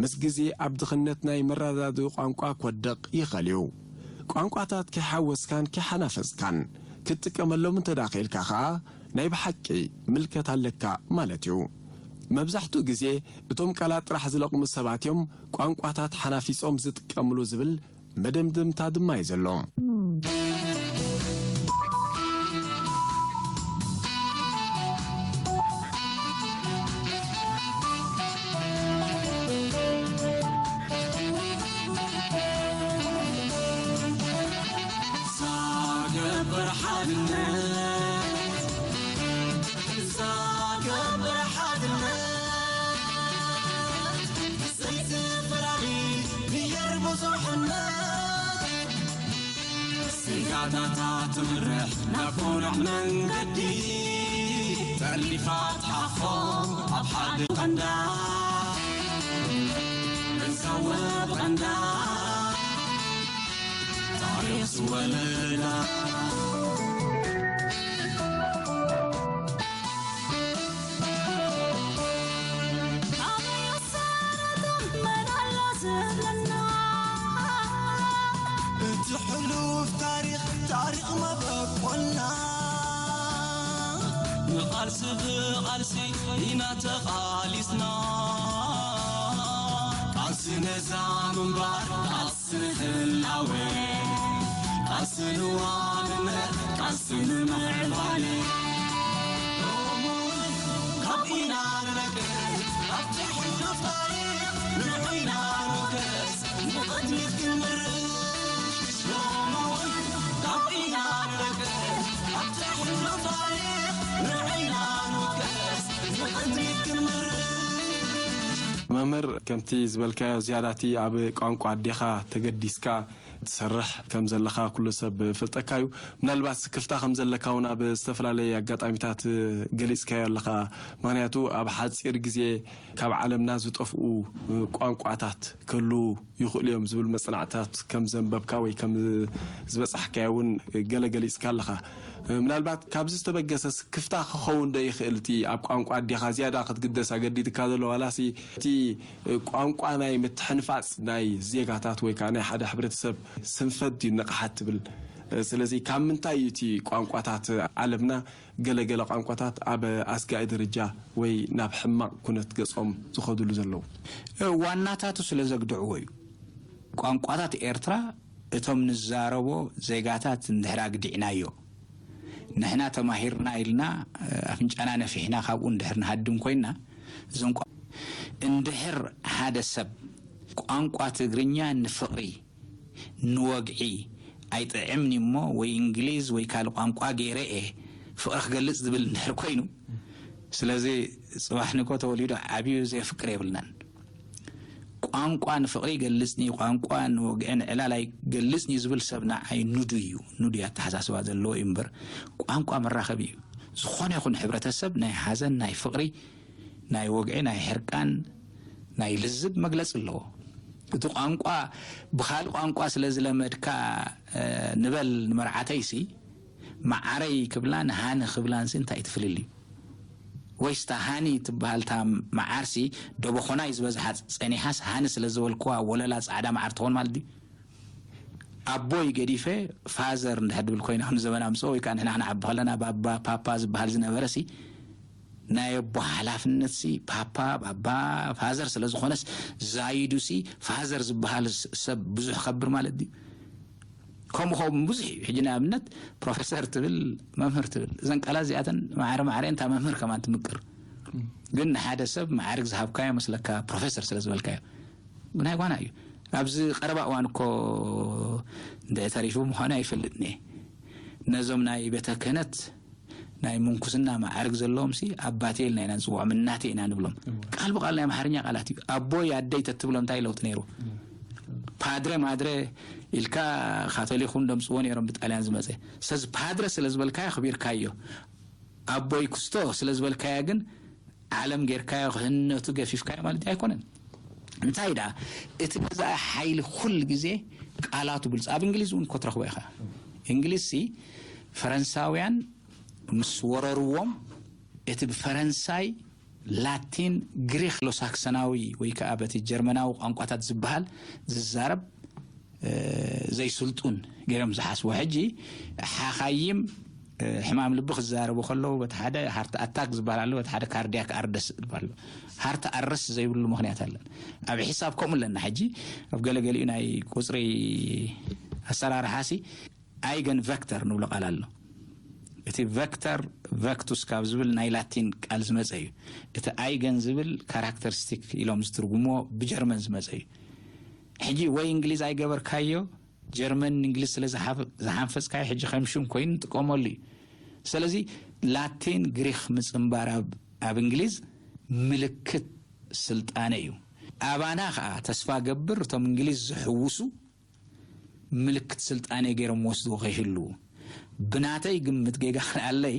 ምስ ግዜ ኣብ ድኽነት ናይ መረዳድኢ ቋንቋ ክወድቕ ይኽእል እዩ። ቋንቋታት ከይሓወስካን ከይሓናፈጽካን ክትጥቀመሎም እንተ ደኣ ክኢልካ ኸኣ፣ ናይ ብሓቂ ምልከት ኣለካ ማለት እዩ። መብዛሕትኡ ግዜ እቶም ቃላት ጥራሕ ዝለቕሙ ሰባት እዮም ቋንቋታት ሓናፊጾም ዝጥቀምሉ ዝብል መደምደምታ ድማ እዩ ዘሎ። ዛገብር ሓድነት፣ ዛገብር ሓድነት፣ ዘይትፈላሊ ብሄር ብዙሕነት፣ ስንካታታ ትምርሕ ናብ ቅኑዕ መንገዲ፣ ጠርኒፋ ትሓፎ ኣብ ሓደ ቀንዳ፣ መንሳወ ብቐንዳ፣ ታሪኽ ዝወለዳ። ኣበይ ወሰደቶም መን ኣሎ ዝብለና? እቲ ሕሉፍ ታሪኽ፣ ታሪኽ መበቆልና። ንቓልሲ ብቓልሲ ኢና ተቓሊስና። ቃልሲ ነዛ ምንባር፣ ቃልሲ ንህላወ፣ ቃልሲ ንዋንነት፣ ቃልሲ ንምዕባለ። ሎሚ ካብ ኢና ንነቅል፣ ኣብቲ ሕሉፍ ታሪኽ ንዑ ኢና ንውከስ፣ ንቕድሚት ክንምርሽ። ሎሚ ካብ ኢና ንነቅል፣ ኣብቲ ሕሉፍ ታሪኽ ንዑ ኢና ንውከስ፣ ንቕድሚት ክንምርሽ። መምህር፣ ከምቲ ዝበልካዮ፣ ዝያዳ እቲ ኣብ ቋንቋ ኣዴኻ ተገዲስካ ትሰርሕ ከም ዘለኻ ኩሉ ሰብ ይፈልጠካ እዩ። ምናልባት ስክፍታ ከም ዘለካ እውን ኣብ ዝተፈላለየ ኣጋጣሚታት ገሊጽካዮ ኣለኻ። ምኽንያቱ ኣብ ሓጺር ግዜ ካብ ዓለምና ዝጠፍኡ ቋንቋታት ክህልዉ ይኽእሉ እዮም ዝብል መጽናዕትታት ከም ዘንበብካ ወይ ከም ዝበጻሕካዮ እውን ገለ ገሊጽካ ኣለኻ። ምናልባት ካብዚ ዝተበገሰ ስክፍታ ክኸውን ዶ ይኽእል? እቲ ኣብ ቋንቋ ኣዴኻ ዝያዳ ክትግደስ ኣገዲድካ ዘሎ፣ ዋላሲ እቲ ቋንቋ ናይ ምትሕንፋጽ ናይ ዜጋታት ወይ ከዓ ናይ ሓደ ሕብረተሰብ ስንፈት ድዩ ንቕሓት ትብል? ስለዚ ካብ ምንታይ እዩ እቲ ቋንቋታት ዓለምና፣ ገለገለ ቋንቋታት ኣብ ኣስጋኢ ደረጃ ወይ ናብ ሕማቕ ኩነት ገጾም ዝኸዱሉ ዘለዉ? ዋናታቱ ስለ ዘግድዕዎ እዩ። ቋንቋታት ኤርትራ እቶም ንዛረቦ ዜጋታት እንድሕር ኣግዲዕናዮ፣ ንሕና ተማሂርና ኢልና ኣፍንጫና ነፊሕና ካብኡ እንድሕር ንሃድም ኮይና፣ እዞም ቋ-፣ እንድሕር ሓደ ሰብ ቋንቋ ትግርኛ ንፍቕሪ፣ ንወግዒ፣ ኣይጥዕምኒ እሞ ወይ እንግሊዝ ወይ ካልእ ቋንቋ ገይረ እየ ፍቕሪ ክገልጽ ዝብል እንድሕር ኮይኑ፣ ስለዚ ጽባሕ ንግሆ ተወሊዱ ዓብዩ ዘየፍቅር የብልናን። ቋንቋ ንፍቕሪ ይገልጽኒ፣ ቋንቋ ንወግዒ ንዕላል ኣይገልጽኒ ዝብል ሰብ ንዓይ ኑዱ እዩ። ኑዱ እዩ ኣተሓሳስባ ዘለዎ እዩ እምበር፣ ቋንቋ መራኸቢ እዩ። ዝኾነ ይኹን ሕብረተሰብ ናይ ሓዘን፣ ናይ ፍቕሪ፣ ናይ ወግዒ፣ ናይ ሕርቃን፣ ናይ ልዝብ መግለጺ ኣለዎ። እቲ ቋንቋ ብኻልእ ቋንቋ ስለ ዝለመድካ፣ እ፣ ንበል ንመርዓተይሲ፣ መዓረይ ክብላን ሃኒ ክብላንሲ እንታይ እቲ ፍልልዩ? ወይስ እታ ሃኒ ትበሃል እታ መዓርሲ ደበኾናይ ዝበዝሓ ጸኒሓስ ሃኒ ስለ ዝበልክዋ ወለላ ጻዕዳ መዓር ትኾን ማለት ድዩ? ኣቦይ ገዲፈ ፋዘር እንድሕር ድብል ኮይነ፣ ከም ዘበን ኣምጽኦ ወይ ከኣ ንሕና ክንዓቢ ከለና ባባ፣ ፓፓ ዝበሃል ዝነበረሲ፣ ናይ ኣቦ ሓላፍነትሲ ፓፓ፣ ባባ፣ ፋዘር ስለ ዝኾነስ፣ ዛይዱሲ ፋዘር ዝበሃል ስ-፣ ሰብ ብዙሕ ከብር ማለት ድዩ? ከምኡ ከምኡ ብዙሕ እዩ። ሕጂ ንኣብነት ፕሮፌሰር ትብል፣ መምህር ትብል። እዘን ቃላት እዚኣተን ማዕረ ማዕረ እንታ መምህር ከማን ትምቅር። ግን ንሓደ ሰብ ማዕርግ ዝሃብካዮ መስለካ ፕሮፌሰር ስለ ዝበልካዮ። ግን ኣይጓና እዩ። ኣብዚ ቀረባ እዋን እኮ እንደ ተሪፉ ምዃኑ ኣይፈልጥን እየ። ነዞም ናይ ቤተ ክህነት ናይ ምንኩስና ማዕርግ ዘለዎም ሲ ኣባቴ ኢልና ኢና ንጽውዖም፣ እናቴ ኢና ንብሎም። እወ። ቃል ብቃል ናይ ኣምሓርኛ ቃላት እዩ። ኣቦይ ኣደይ ተትብሎ እንታይ ለውጢ ነይሩ? እወ። ፓድረ ማድረ ኢልካ ካቶሊክ እውን ደምጽዎ ነይሮም ብጣልያን ዝመጸ። ስለዚ ፓድረ ስለ ዝበልካዮ ኣኽቢርካዮ። ኣቦይ ክስቶ ስለ ዝበልካዮ ግን ዓለም ጌርካዮ፣ ክህነቱ ገፊፍካዮ ማለት ኣይኮነን። እንታይ ደኣ፣ እቲ ገዛኢ ሓይሊ ኩሉ ግዜ ቃላቱ ብሉጽ። ኣብ እንግሊዝ እውን እኮ ትረኽቦ ኢኻ። እንግሊዝ ሲ ፈረንሳውያን ምስ ወረርዎም፣ እቲ ብፈረንሳይ፣ ላቲን፣ ግሪኽ፣ ሎሳክሰናዊ ወይ ከኣ በቲ ጀርመናዊ ቋንቋታት ዝበሃል ዝዛረብ፣ እ፣ ዘይስልጡን ገይሮም ዝሓስቦ። ሕጂ ሓኻይም፣ እ፣ ሕማም ልቢ ክዛረቡ ከለዉ፣ በቲ ሓደ ሃርት ኣታክ ዝበሃል ኣሎ፣ በቲ ሓደ ካርዲያክ ኣርደስ ዝበሃል ኣሎ። ሃርት ኣረስ ዘይብሉ ምኽንያት ኣለን። ኣብ ሒሳብ ከምኡ ኣለና። ሕጂ ኣብ ገለገሊኡ ናይ ቁጽሪ ኣሰራርሓሲ ኣይገን ቨክተር ንብሎ ቃል ኣሎ። እቲ ቨክተር፣ ቨክቱስ ካብ ዝብል ናይ ላቲን ቃል ዝመጸ እዩ። እቲ ኣይገን ዝብል ካራክተሪስቲክ ኢሎም ዝትርጉምዎ ብጀርመን ዝመጸ እዩ። ሕጂ ወይ እንግሊዝ ኣይገበርካዮ፣ ጀርመን እንግሊዝ ስለ ዝሓፍ-፣ ዝሓንፈጽካዮ፣ ሕጂ ከም ሽም ኮይኑ ንጥቀመሉ እዩ። ስለዚ ላቲን ግሪኽ ምጽንባር ኣብ፣ ኣብ እንግሊዝ ምልክት ስልጣነ እዩ። ኣባና ኸኣ ተስፋ ገብር እቶም እንግሊዝ ዝሕውሱ ምልክት ስልጣነ ገይሮም ወስድዎ ከይህልዉ። ብናተይ ግምት ጌጋ ኣለይ፣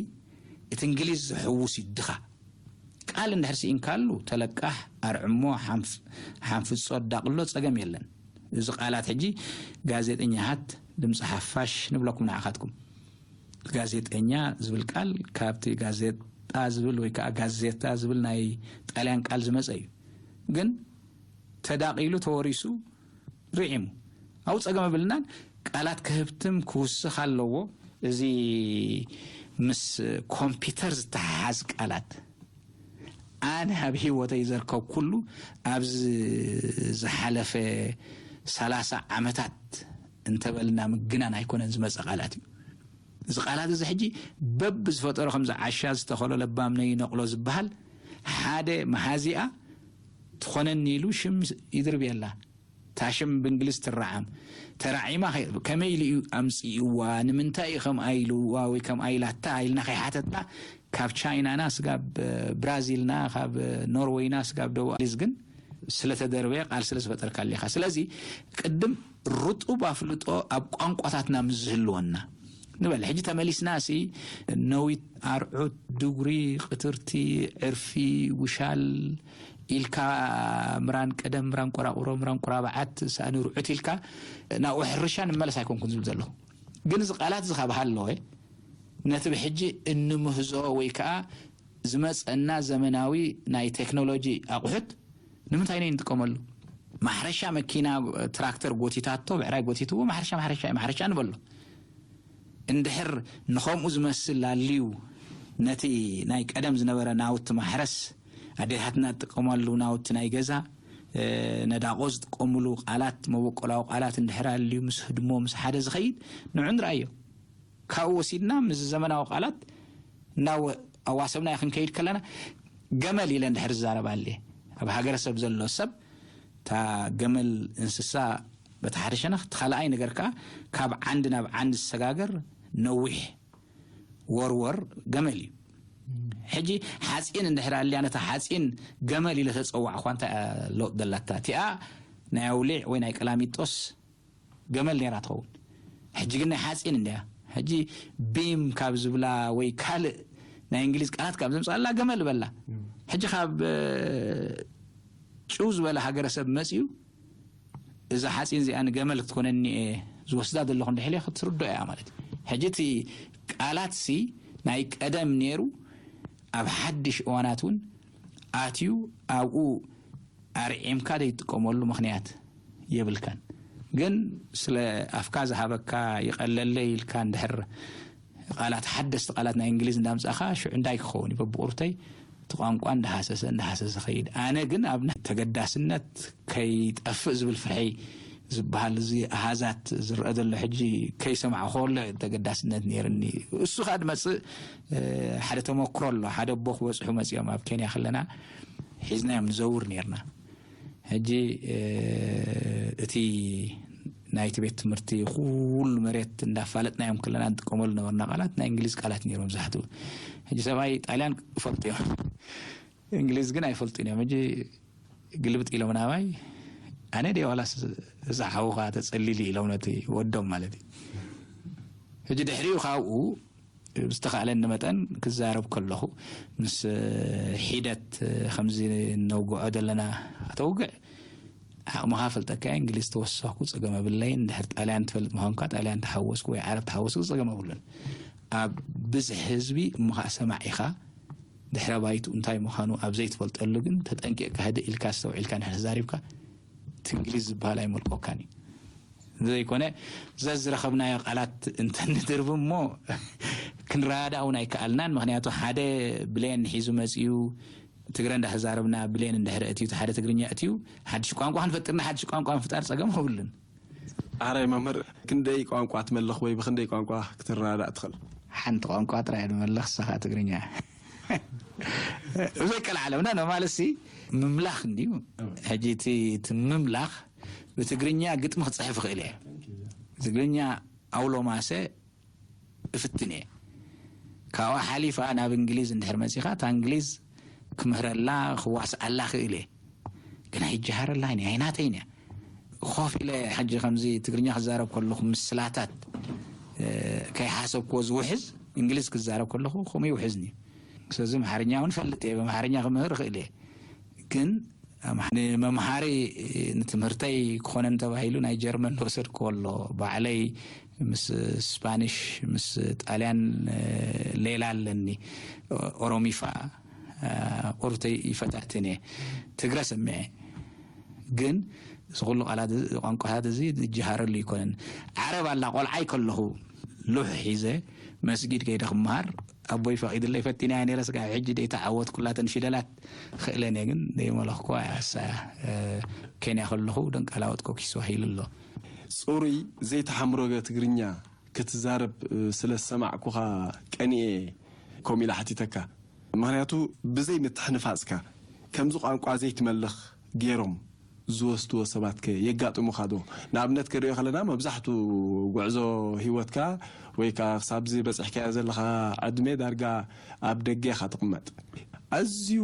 እቲ እንግሊዝ ዝሕውስ እዩ ድኻ። ቃል እንድሕር ስኢንካሉ ተለቃሕ፣ ኣርዕሞ፣ ሓንፍ-፣ ሓንፍጾ፣ ኣዳቕሎ ጸገም የለን። እዚ ቃላት ሕጂ ጋዜጠኛታት ድምጺ ሓፋሽ ንብለኩም ንዓኻትኩም። ጋዜጠኛ ዝብል ቃል ካብቲ ጋዜጣ ዝብል ወይ ከኣ ጋዜታ ዝብል ናይ ጣልያን ቃል ዝመጸ እዩ። ግን ተዳቒሉ ተወሪሱ ርዒሙ። ኣብኡ ጸገም የብልናን። ቃላት ክህብትም ክውስኽ ኣለዎ። እዚ ምስ ኮምፒተር ዝተሓሓዝ ቃላት፣ ኣነ ኣብ ህይወተይ ዘርከብኩሉ ኣብዚ ዝሓለፈ ሰላሳ ዓመታት እንተበልና ምግናን ኣይኮነን ዝመፀ ቃላት እዩ። እዚ ቃላት እዚ ሕጂ በብ ዝፈጠሮ ከምዚ ዓሻ ዝተኸሎ ለባም ነይነቕሎ ዝበሃል ሓደ መሓዚኣ ትኾነኒ ኢሉ ሽም ይድርብየላ። እታ ሽም ብእንግሊዝ ትረዓም። ተራዒማ ከ-፣ ከመይ ኢሉ እዩ ኣምፅእዋ፣ ንምንታይ እዩ ከምኣ ኢልዋ ወይ ከምኣ ኢላታ ኢልና ከይሓተትና፣ ካብ ቻይናና ስጋብ ብራዚልና፣ ካብ ኖርወይና ስጋብ ደቡብ እንግሊዝ ግን ስለተደርበየ ቃል ስለ ዝፈጠርካሉ ኢኻ። ስለዚ ቅድም ርጡብ ኣፍልጦ ኣብ ቋንቋታትና ምስ ዝህልወና ንበል። ሕጂ ተመሊስና ሲ ነዊት፣ ኣርዑት፣ ድጉሪ፣ ቅትርቲ፣ ዕርፊ፣ ውሻል ኢልካ፣ ምራን ቀደም፣ ምራን ቆራቁሮ፣ ምራን ቆራብዓት፣ ሳእኒ ርዑት ኢልካ ናብኡ ሕርሻ ንመለስ ኣይኮንኩን ዝብል ዘለኹ። ግን እዚ ቃላት እዚ ካብ ሃለወ ነቲ ብሕጂ እንምህዞ ወይ ከዓ ዝመፀና ዘመናዊ ናይ ቴክኖሎጂ ኣቑሑት ንምንታይ ነው እንጥቀመሉ? ማሕረሻ መኪና፣ ትራክተር ጎቲታቶ፣ ብዕራይ ጎቲትዎ፣ ማሕረሻ፣ ማሕረሻ፣ ማሕረሻ ንበሎ። እንድሕር ንኸምኡ ዝመስል ኣልዩ ነቲ ናይ ቀደም ዝነበረ ናውቲ ማሕረስ፣ ኣዴታትና ዝጥቀማሉ ናውቲ ናይ ገዛ፣ እ፣ ነዳቖ ዝጥቀሙሉ ቃላት፣ መበቆላዊ ቃላት እንድሕር ኣልዩ ምስ ህድሞ ምስ ሓደ ዝኸይድ ንዑ ንርኣዮ። ካብኡ ወሲድና ምስ ዘመናዊ ቃላት እናወ-፣ ኣዋሰብና ክንከይድ ከለና፣ ገመል ኢለ እንድሕር ዝዛረብ ኣልየ፣ ኣብ ሃገረሰብ ዘሎ ሰብ፣ እታ ገመል እንስሳ በቲ ሓደ ሸነኽ፣ እቲ ካልኣይ ነገር ከኣ ካብ ዓንዲ ናብ ዓንዲ ዝሰጋገር ነዊሕ ወርወር ገመል እዩ። ሕጂ ሓፂን እንድሕር ኣልያ፣ ነታ ሓፂን ገመል ኢለ ተፀዋዕኳ እንታይ እያ ለውጥ ዘላታ? እቲኣ ናይ ኣውሊዕ ወይ ናይ ቀላሚጦስ ገመል ነይራ ትኸውን። ሕጂ ግን ናይ ሓፂን እንድያ። ሕጂ ቢም ካብ ዝብላ ወይ ካልእ ናይ እንግሊዝ ቃላት ካብ ዘምፅኣላ ገመል በላ። ሕጂ ካብ፣ እ፣ ጭው ዝበለ ሃገረሰብ መፅዩ፣ እዛ ሓፂን እዚኣ ንገመል ክትኮነኒ እየ ዝወስዳ ዘለኹ እንድሕር ኢለ ክትርዶ እያ ማለት እዩ። ሕጂ እቲ ቃላት ሲ ናይ ቀደም ነይሩ፣ ኣብ ሓድሽ እዋናት እውን ኣትዩ፣ ኣብኡ ኣርዒምካ ዘይትጥቀመሉ ምኽንያት የብልካን። ግን ስለ ኣፍካ ዝሃበካ ይቐለለይ ኢልካ እንድሕር ቃላት፣ ሓደስቲ ቃላት ናይ እንግሊዝ እንዳምጻእካ፣ ሽዑ እንታይ ክኸውን እዩ? በብቑርብተይ እቲ ቋንቋ እንዳሃሰሰ፣ እንዳሃሰሰ ኸይድ። ኣነ ግን ኣብ ናይ ተገዳስነት ከይጠፍእ ዝብል ፍርሒ ዝበሃል እዚ ኣሃዛት ዝረአ ዘሎ ሕጂ ከይሰማዕኹ ከሎ ተገዳስነት ነይርኒ። እሱ ኸኣ ድመጽእ፣ እ፣ ሓደ ተመክሮ ኣሎ። ሓደ ኣቦ ክበጽሑ መጺኦም ኣብ ኬንያ ከለና ሒዝናዮም ንዘውር ነይርና። ሕጂ፣ እ፣ እቲ ናይቲ ቤት ትምህርቲ ኩሉ መሬት እንዳፋለጥናዮም ከለና እንጥቀመሉ ነበርና ቃላት ናይ እንግሊዝ ቃላት ነይሮም መብዛሕትኡ። ሕጂ ሰብኣይ ጣልያን ይፈልጡ እዮም፣ እንግሊዝ ግን ኣይፈልጡን እዮም። ሕጂ ግልብጥ ኢሎም ናባይ፣ "ኣነ ድየ ዋላስ እዛ ሓውኻ ተጸሊሊ?" ኢሎም ነቲ ወዶም ማለት እዩ። ሕጂ ድሕሪኡ ካብኡ ብዝተኻእለኒ መጠን ክዛረብ ከለኹ፣ ምስ ሒደት ከምዚ እነውግዖ ዘለና፣ "ኣተውግዕ፣ ዓቕምኻ ፈልጠካ እየ፣ እንግሊዝ ተወሰኽኩ ጸገም የብለይን፣ እንድሕር ጣልያን ትፈልጥ ምዃንካ፣ ጣልያን ተሓወስኩ ወይ ዓረብ ተሓወስኩ ጸገም የብሉን። ኣብ ብዝሒ ህዝቢ እሞ ኸኣ ሰማዕ ኢኻ፣ ድሕረ ባይቱ እንታይ ምዃኑ ኣብ ዘይትፈልጠሉ ግን ተጠንቂቕካ፣ ህድእ ኢልካ፣ ኣስተውዒልካ እንድሕር ተዛሪብካ፣ እቲ እንግሊዝ ዝበሃል ኣይመልኮካን እዩ። ዘይኮነ፣ ዘዝረኸብናዮ ቃላት እንተንድርብ እሞ ክንረዳዳእ እውን ኣይከኣልናን። ምኽንያቱ ሓደ ብሌን ሒዙ መጺኡ፣ ትግረ እንዳተዛረብና፣ ብሌን እንድሕር እትዩ፣ እቲ ሓደ ትግርኛ እትዩ፣ ሓድሽ ቋንቋ ክንፈጥርና፣ ሓድሽ ቋንቋ ምፍጣር ጸገም የብሉን። ኣረ መምህር፣ ክንደይ ቋንቋ ትመልኽ ወይ ብኽንደይ ቋንቋ ክትረዳዳእ ትኽእል? ሓንቲ ቋንቋ ጥራይ እየ ዝመልኽ፣ ንሳ ኸኣ ትግርኛ። ብዘይቀልዓለም፣ ና፣ ኖርማል፣ እሲ ምምላኽ እንድዩ። ሕጂ እቲ፣ እቲ ምምላኽ ብትግርኛ ግጥሚ ክጽሕፍ እኽእል እየ። ብትግርኛ ኣውሎማሰ እፍትን እየ። ካብኣ ሓሊፋ ናብ እንግሊዝ እንድሕር መጺኻ፣ እታ እንግሊዝ ክምህረላ፣ ክዋስኣላ ክእል እየ። ግን ኣይጀሃረላይን እያ፣ ኣይናተይን እያ። ኮፍ ኢለ ሕጂ ከምዚ ትግርኛ ክዛረብ ከለኹ ምስላታት፣ እ፣ ከይሓሰብክዎ ዝውሕዝ፣ እንግሊዝ ክዛረብ ከለኹ ከምኡ ይውሕዝኒ። ስለዚ ኣምሓርኛ እውን እፈልጥ እየ፣ ብኣምሓርኛ ክምህር እኽእል እየ። ግን ኣምሓ-፣ ንመምሃሪ፣ ንትምህርተይ ክኾነን ተባሂሉ ናይ ጀርመን ዝወሰድክዎ ኣሎ። ባዕለይ ምስ ስፓኒሽ፣ ምስ ጣልያን፣ እ፣ ሌላ ኣለኒ። ኦሮሚፋ፣ እ፣ ቁርተይ ይፈታትን እየ። ትግረ ሰሚዐ። ግን እዚ ኩሉ ቃላት፣ ቋንቋታት እዚ ዝጀሃረሉ ኣይኮነን። ዓረብ ኣላ፣ ቆልዓይ ከለኹ ሉሕ ሒዘ መስጊድ ከይደ ክመሃር፣ ኣቦይ ፈቒድለይ ፈቲናያ ነይረ። ስጋብ ሕጂ ደይተዓወትኩላተን ፊደላት ክእለን እየ፣ ግን ደይመለኽኩዋ እያ። እሳ፣ እ፣ ኬንያ ከለኹ ደንቀላወጥ ኮኪስ ዋሂሉ ኣሎ። ጽሩይ ዘይተሓምረገ ትግርኛ ክትዛረብ፣ እ፣ ስለ ዝሰማዕኩኻ ቀኒኤ ከምኡ ኢለ ሓቲተካ። ምኽንያቱ ብዘይ ምትሕንፋጽካ ከምዚ ቋንቋ ዘይትመልኽ ገይሮም ዝወስድዎ ሰባት ከ የጋጥሙኻ ዶ? ንኣብነት ክንሪኦ ከለና መብዛሕቱ ጉዕዞ ህይወትካ ወይ ከኣ ክሳብ እዚ በጺሕካዮ ዘለኻ ዕድመ ዳርጋ ኣብ ደገ ኢኻ ትቕመጥ። ኣዝዩ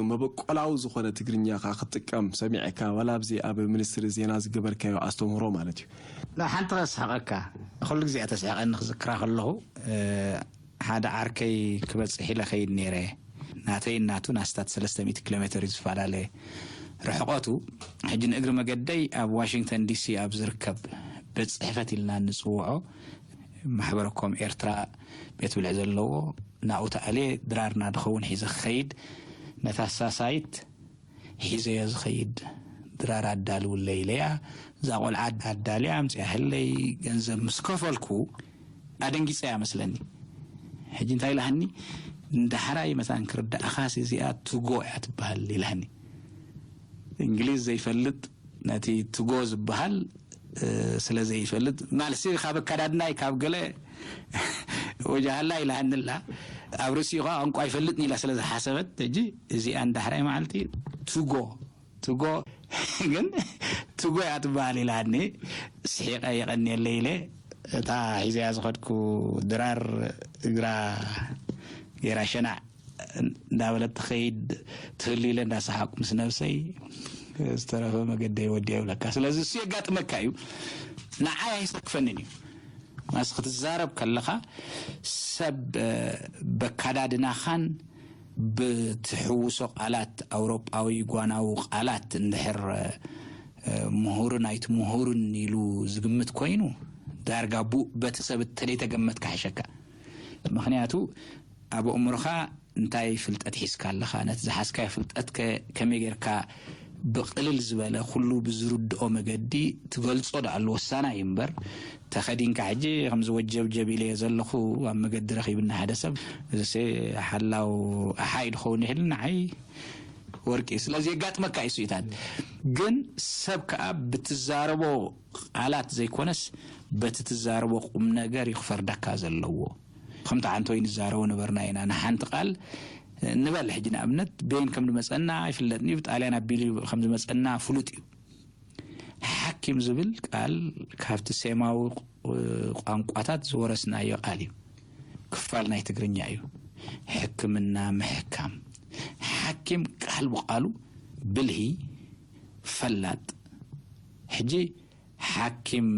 መበቆላዊ ዝኾነ ትግርኛ ከኣ ክትጥቀም ሰሚዐካ፣ ዋላ ኣብዚ ኣብ ሚኒስትሪ ዜና ዝገበርካዮ ኣስተምህሮ ማለት እዩ። ሓንቲ ከስሕቐካ፣ ኩሉ ግዜ እያ ተስሕቐኒ ክዝክራ ከለኹ፣ እ፣ ሓደ ዓርከይ ክበጽሕ ኢለ ኸይድ ነይረ። ናተይ ናቱ ኣስታት ሰለስተ ሚእቲ ኪሎ ሜትር እዩ ዝፈላለ ርሕቐቱ። ሕጂ ንእግሪ መገደይ ኣብ ዋሽንግተን ዲሲ ኣብ ዝርከብ ቤት ጽሕፈት ኢልና እንጽውዖ ማሕበረ ኮም ኤርትራ ቤት ብልዒ ዘለዎ፣ ናብኡ ተኣልየ ድራር ናድኸውን ሒዘ ክኸይድ ነታ ሳሳይት ሒዘዮ ዝኸይድ ድራር ኣዳልውለይ ኢለያ። እዛ ቆልዓ ኣዳልያ ኣምጽኣህለይ፣ ገንዘብ ምስ ከፈልኩ ኣደንጊጸያ መስለኒ። ሕጂ እንታይ ኢላሃኒ፣ ንዳሕራይ መታን ክርዳእኻስ እዚኣ ትጎ እያ ትበሃል ኢላሃኒ። እንግሊዝ ዘይፈልጥ ነቲ ትጎ ዝበሃል፣ እ፣ ስለ ዘይፈልጥ፣ ማለት ሲ ካብ ኣከዳድናይ ካብ ገለ ወጃሃላ ኢላሃኒ ኣላ። ኣብ ርእሲኡ ኸዓ ቋንቋ ኣይፈልጥን ኢላ ስለ ዝሓሰበት፣ ሕጂ እዚኣ ንዳሕራይ መዓልቲ ትጎ፣ ትጎ ግን ትጎ እያ ትበሃል ኢላሃኒ። ስሒቐ የቐንየለይ ኢለ እታ ሒዘያ ዝኸድኩ ድራር እግራ ገይራ ሸናዕ እንዳበለት ትኸይድ ትህሉ ኢለ እንዳሰሓቁ ምስ ነብሰይ፣ ዝተረፈ መገደይ ወዲያ ይብለካ። ስለዚ እሱ የጋጥመካ እዩ፣ ንዓይ ኣይሰክፈንን እዩ። ማስ ክትዛረብ ከለኻ ሰብ፣ እ፣ በካዳድናኻን ብትሕውሶ ቃላት፣ ኣውሮጳዊ ጓናዊ ቃላት እንድሕር፣ እ፣ ምሁርን ኣይትምሁርን ኢሉ ዝግምት ኮይኑ፣ ዳርጋ ቡ-፣ በቲ ሰብ እተደይተገመትካ ሕሸካ። ምኽንያቱ ኣብ ኣእምሮኻ እንታይ ፍልጠት ሒዝካ ኣለኻ? ነቲ ዝሓዝካዮ ፍልጠት ከ ከመይ ጌርካ ብቕልል ዝበለ፣ ኩሉ ብዝርድኦ መገዲ ትገልጾ ደኣ ኣሎ፣ ወሳናይ እዩ እምበር። ተኸዲንካ ሕጂ ከምዚ ወጀብጀብ ኢለዮ ዘለኹ ኣብ መገዲ ረኺብና ሓደ ሰብ፣ እዚሰ ሓላው ኣሓ እዩ ድኸውን ይሕል ንዓይ ወርቂ እዩ። ስለዚ የጋጥመካ እዩ ስኢታት። ግን ሰብ ከኣ ብትዛረቦ ቃላት ዘይኮነስ በቲ ትዛረቦ ቁም ነገር እዩ ክፈርደካ ዘለዎ። ከምቲ ዓንቶይ ንዛረቦ ነበርና ኢና። ንሓንቲ ቃል ንበል ሕጂ ንኣብነት በየን ከም ዝመጸና ኣይፍለጥን እዩ። ብጣልያን ኣቢሉ ከም ዝመጸና ፍሉጥ እዩ። ሓኪም ዝብል ቃል ካብቲ ሴማዊ ቋንቋታት ዝወረስናዮ ቃል እዩ። ክፋል ናይ ትግርኛ እዩ። ሕክምና፣ ምሕካም። ሓኪም ቃል ብቃሉ ብልሂ፣ ፈላጥ። ሕጂ ሓኪም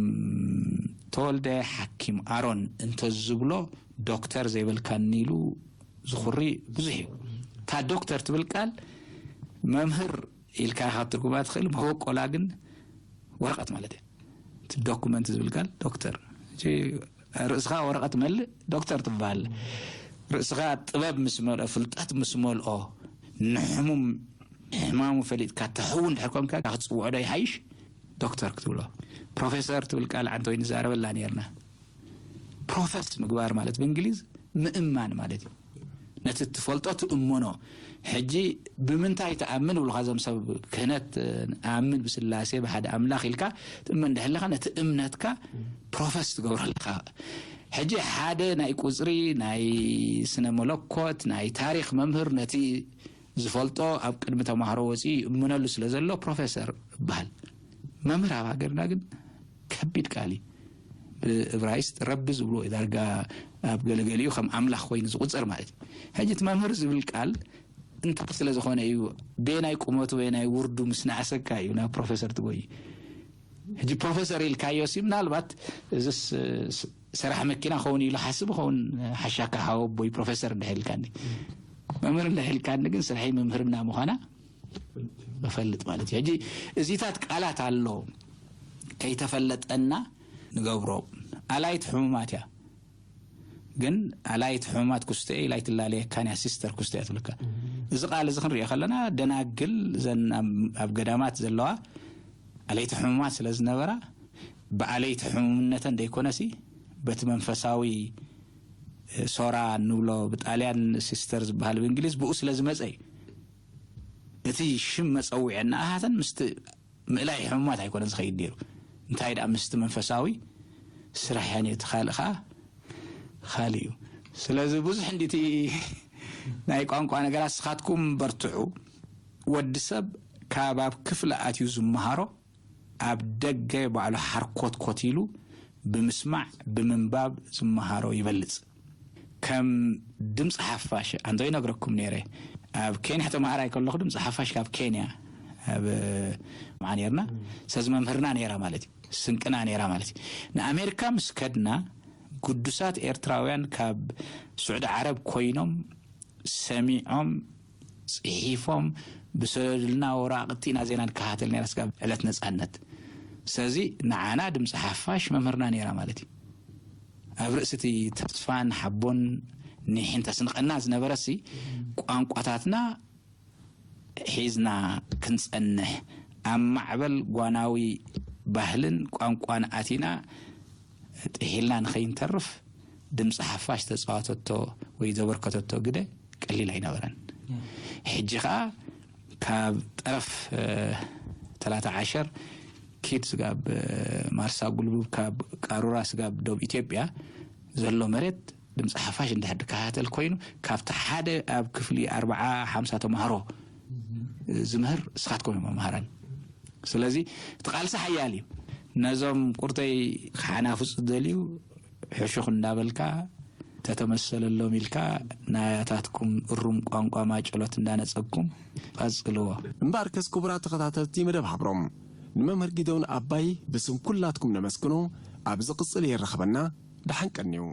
ተወልደ፣ ሓኪም ኣሮን እንተዝብሎ ዶክተር ዘይበልካኒ ኢሉ ዝኹሪ ብዙሕ እዩ። እታ ዶክተር ትብል ቃል መምህር ኢልካ ኢኻ ክትትርጉማ ትኽእል፣ መበቆላ ግን ወረቐት ማለት እዩ። እቲ ዶኩመንት ዝብል ቃል ዶክተር። ሕጂ ርእስኻ ወረቐት መልእ ዶክተር ትበሃል። ርእስኻ ጥበብ ምስ መልኦ፣ ፍልጠት ምስ መልኦ፣ ንሕሙም ሕማሙ ፈሊጥካ ተሕው እንድሕር ኮንካ ክትጽውዖ ዶ ይሓይሽ? ዶክተር ክትብሎ። ፕሮፌሰር ትብል ቃል ዓንቶይ ንዛረበላ ነይርና። ፕሮፈስ ምግባር ማለት ብእንግሊዝ ምእማን ማለት እዩ። ነቲ እትፈልጦ ትእመኖ። ሕጂ ብምንታይ ትኣምን ይብሉኻ እዞም ሰብ ክህነት፣ ኣምን ብስላሴ ብሓደ ኣምላኽ ኢልካ ትእመን እንድሕር ኣለኻ፣ ነቲ እምነትካ ፕሮፈስ ትገብሮ ኣለኻ። ሕጂ ሓደ ናይ ቁጽሪ፣ ናይ ስነ መለኮት፣ ናይ ታሪኽ መምህር ነቲ ዝፈልጦ ኣብ ቅድሚ ተማሃሮ ወጺኡ ይእምነሉ ስለ ዘሎ ፕሮፌሰር ይበሃል። መምህር ኣብ ሃገርና ግን ከቢድ ቃል እዩ። ብእብራይስጥ ረቢ ዝብልዎ እዩ፣ ዳርጋ ኣብ ገለገሊኡ ከም ኣምላኽ ኮይኑ ዝቑጸር ማለት እዩ። ሕጂ እቲ መምህር ዝብል ቃል እንታይ ስለ ዝኾነ እዩ፣ በየናይ ቁመቱ፣ በየናይ ውርዱ ምስ ነኣሰካ እዩ ናብ ፕሮፌሰር ትጎይ። ሕጂ ፕሮፌሰር ኢልካዮ ሲ፣ ምናልባት እዝስ፣ ስ-፣ ሰራሕ መኪና ኸውን ኢሉ ሓስብ ኸውን፣ ሓሻካ ሓወቦይ ፕሮፌሰር እንድሕር ኢልካኒ። መምህር እንድሕር ኢልካኒ ግን ስርሐይ ምምህርና ምዃና እፈልጥ ማለት እዩ። ሕጂ እዚታት ቃላት ኣሎ፣ ከይተፈለጠና ንገብሮ። ኣላይት ሕሙማት እያ። ግን ኣላይት ሕሙማት ክስቶ እየ ኢላ ኣይትላለየካን እያ፣ ሲስተር ክስቶ እያ ትብልካ። እዚ ቃል እዚ ክንሪኦ ከለና ደናግል፣ ዘን ኣብ፣ ኣብ ገዳማት ዘለዋ ኣለይቲ ሕሙማት ስለ ዝነበራ፣ ብኣለይቲ ሕሙምነተን ደይኮነሲ በቲ መንፈሳዊ ሶራ እንብሎ ብጣልያን፣ ሲስተር ዝበሃል ብእንግሊዝ፣ ብኡ ስለ ዝመጸ እዩ። እቲ ሽም መጸውዒ እናኣሃተን ምስቲ ምእላይ ሕሙማት ኣይኮነን ዝኸይድ ነይሩ። እንታይ ደኣ ምስቲ መንፈሳዊ ስራሕ ያኔ፣ እቲ ካልእ ኸዓ ካልእ እዩ። ስለዚ ብዙሕ እንዲቲ ናይ ቋንቋ ነገራት፣ ስኻትኩም በርትዑ። ወዲ ሰብ ካብ ኣብ ክፍሊ ኣትዩ ዝመሃሮ ኣብ ደገ ባዕሉ ሓርኮትኮት ኢሉ ብምስማዕ ብምንባብ ዝመሃሮ ይበልጽ። ከም ድምፂ ሓፋሽ ኣንቶ ይነግረኩም ነይረ። ኣብ ኬንያ ተምሃራይ ከለኹ ድምፂ ሓፋሽ ካብ ኬንያ ኣብ ማዓ ነርና። ሰዚ መምህርና ነይራ ማለት እዩ፣ ስንቅና ነይራ ማለት እዩ። ንኣሜሪካ ምስ ከድና ግዱሳት ኤርትራውያን ካብ ስዑዲ ዓረብ ኮይኖም ሰሚዖም ጽሒፎም ብሰደዱልና ወራቕቲ ኢና ዜና ንከታተል ነይራ ስጋብ ዕለት ነጻነት። ስለዚ ንዓና ድምፂ ሓፋሽ መምህርና ነይራ ማለት እዩ። ኣብ ርእሲ እቲ ተስፋን ሓቦን ኒሕን ተስንቐና ዝነበረሲ ቋንቋታትና ሒዝና ክንጸንሕ፣ ኣብ ማዕበል ጓናዊ ባህልን ቋንቋን ኣቲና ጥሒልና ንኸይንተርፍ ድምፂ ሓፋሽ ተፃወተቶ ወይ ዘበርከተቶ ግደ ቀሊል ኣይነበረን። ሕጂ ኸዓ ካብ ጠረፍ ተላታ ዓሸር ኪድ ስጋብ ማርሳ ጉልቡብ፣ ካብ ቃሩራ ስጋብ ደቡብ ኢትዮጵያ ዘሎ መሬት ድምፂ ሓፋሽ እንድሕር ድከታተል ኮይኑ፣ ካብቲ ሓደ ኣብ ክፍሊ ኣርብዓ ሓምሳ ተምሃሮ ዝምህር እስኻትኩም እዮም መምሃራን። ስለዚ እቲ ቃልሲ ሓያል እዩ። ነዞም ቁርተይ ክሓናፍፁ ዝደልዩ ሕሹኽ እንዳበልካ፣ ተተመሰለሎም ኢልካ ናያታትኩም እሩም ቋንቋ ማጨሎት እንዳነፀግኩም ቀጽልዎ። እምበኣርከስ ክቡራት ተኸታተልቲ መደብ ሃብሮም፣ ንመምህር ጊደውን ኣባይ ብስም ኩላትኩም ነመስግኖ። ኣብ ዝቕጽል የራኽበና። ደሓን ቀንዩ።